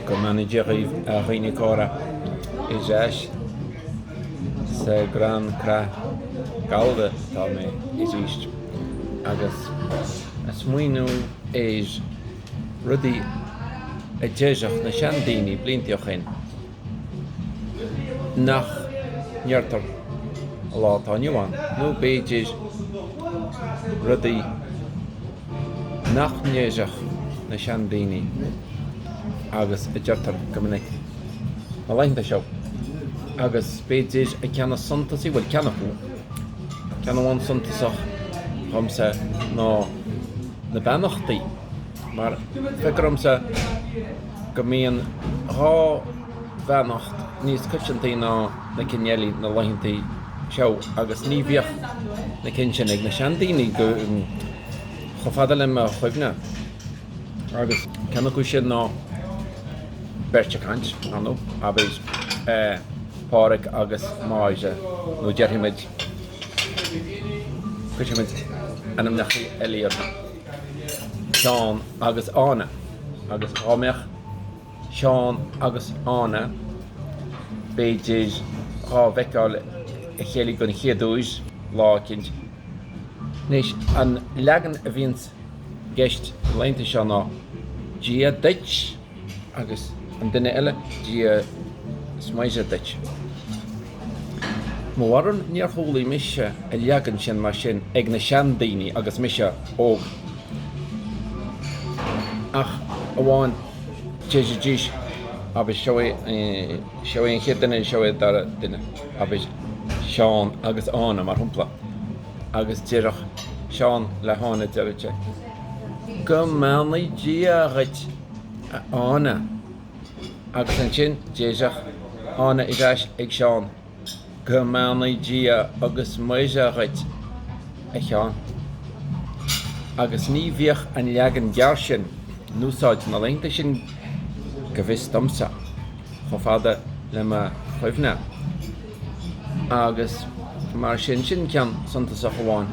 Go mbeannaí Dia dhaoibh a dhaoine córa ar ais sa gCrann Craith Gallda atá mé arís agus ag smaoineamh ar rudaí a deireadh na seandaoine blianta ó shin nach ndeirtear an lá atá inniu ann, nó b'fhéidir rudaí nach ndeireadh na seandaoine agus a deirtear go minic na laethanta seo. Agus b'fhéidir an ceann is suntasaí, bhuel ceann acu, ceann amháin suntasach dhomsa ná na beannachtaí, mar feictear dhomsa go mbíonn 2 bheannacht níos coitianta ná na cinn eile na laethanta seo agus ní bhíodh na cinn sin ag na seandaoine go chomh fada le mo chuimhne. Agus ceann acu sin ná beirt ag caint, ar ndóigh, abair Pádhraic agus Máire nó déarfaidh muid, cuirfidh muid ainmneacha eile orthu, Seán agus Áine agus dhá mbeadh Seán agus Áine, b'fhéidir, dhá bhfeiceáil a chéile den chéad uair lá eicínt. Anois, an leagan a bhíonns i gceist na laethanta seo ná Dia duit! agus an duine eile Dia 's Muire duit. Mo bharúil níor chualaidh mise an leagan sin mar sin ag na seandaoine agus mise óg. Ach amháin deiridís abair seo é seo é an chéad duine seo é an dara duine abair Seán agus Áine mar shampla agus déarfadh Seán le hÁine deireadh sé Go mbeannaí Dia dhuit a Áine agus ansin déarfadh Áine ar ais ag Seán Go mbeannaí Dia agus Muire dhuit, a Sheáin. Agus ní bhíodh an leagan gearr sin in úsáid na laethanta sin go bhfios domsa, chomh fada le mo chuimhne. Agus mar sin, sin ceann suntasach amháin.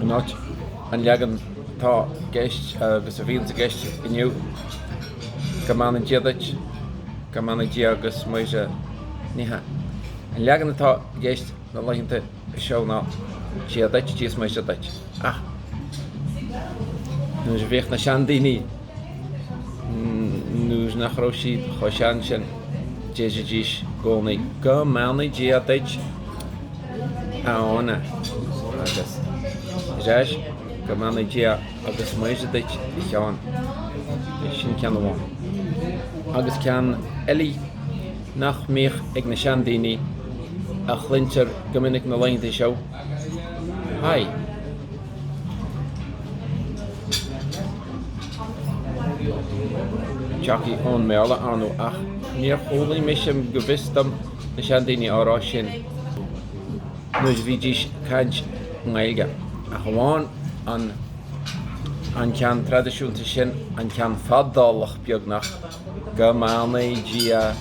In áit an leagan atá i gceist agus a bhíonns i gceist inniu, Go mbeannaí Dia duit, go mbeannaí Dia agus Muire. Ní hea. An leagan atá i gceist na laethanta seo ná Dia duit, Dia is Muire duit. Ach nuair a bhíodh na seandaoine, nuair nach raibh siad chomh sean sin, deiridís i gcónaí Go mbeannaí Dia duit, a Áine. Agus ar ais, Go mbeannaí Dia agus Muire duit, a Sheáin. Sin ceann amháin. Agus ceann eile. nach mbíodh ag na seandaoine a chluintear go minic na laethanta seo, Haigh. Tagtha ón mBéarla, ar ndóigh, ach níor chualaidh mise go bhfios dom na seandaoine á rá sin nuair a bhídís ag caint i nGaeilge, ach amháin an an ceann traidisiúnta sin, an ceann fadálach beagnach. Go mbeannaí Dia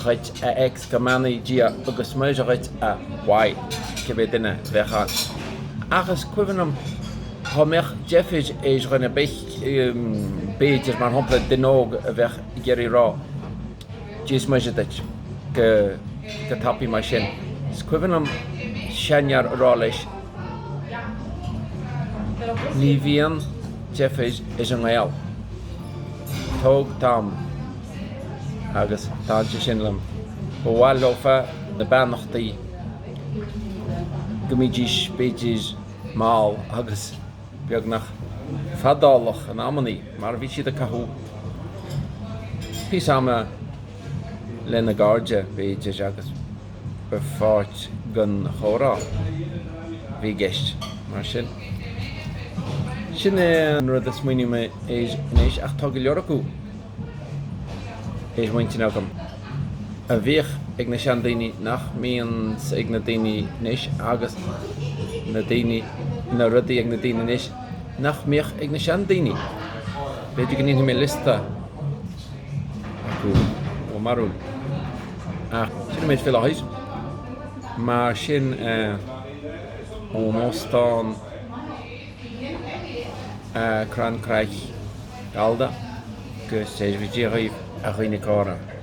dhuit a X, go mbeannaí Dia agus Muire dhuit a Y, cibé duine a bheadh ann. Ach is cuimhin liom dhá mbeadh deifir ar dhuine ar bith, b'fhéidir, mar shampla, duine óg a bheadh ag iarraidh rá Dia is Muire duit go go tapaidh mar sin. Is cuimhin liom seanfhear a rá leis, Ní bhíonn deifir ar an nGael. Tóg t'am. Agus d'fhan sé sin liom. Ba mhaith leofa na beannachtaí go mbídís b'fhéidir mall agus beagnach fadálach in amannaí mar bhí siad ag caitheamh píosa ama lena gcairde b'fhéidir agus ba pháirt den chomhrá a bhí i gceist. Mar sin, sin é an rud a smaoinigh mé air anois ach tá go leor acu ar m'intinn agam a bhíodh ag na seandaoine nach mbíonns ag na daoine anois agus na daoine, na rudaí ag na daoine anois nach mbíodh ag na seandaoine. B'fhéidir go ndéanfaidh mé liosta acu, mo bharúil. Ach sin an méid faoi láthair. Mar sin, ón óstán Crann Craic Gallda. Go seirbhí Dia dhaoibh, a dhaoine córa.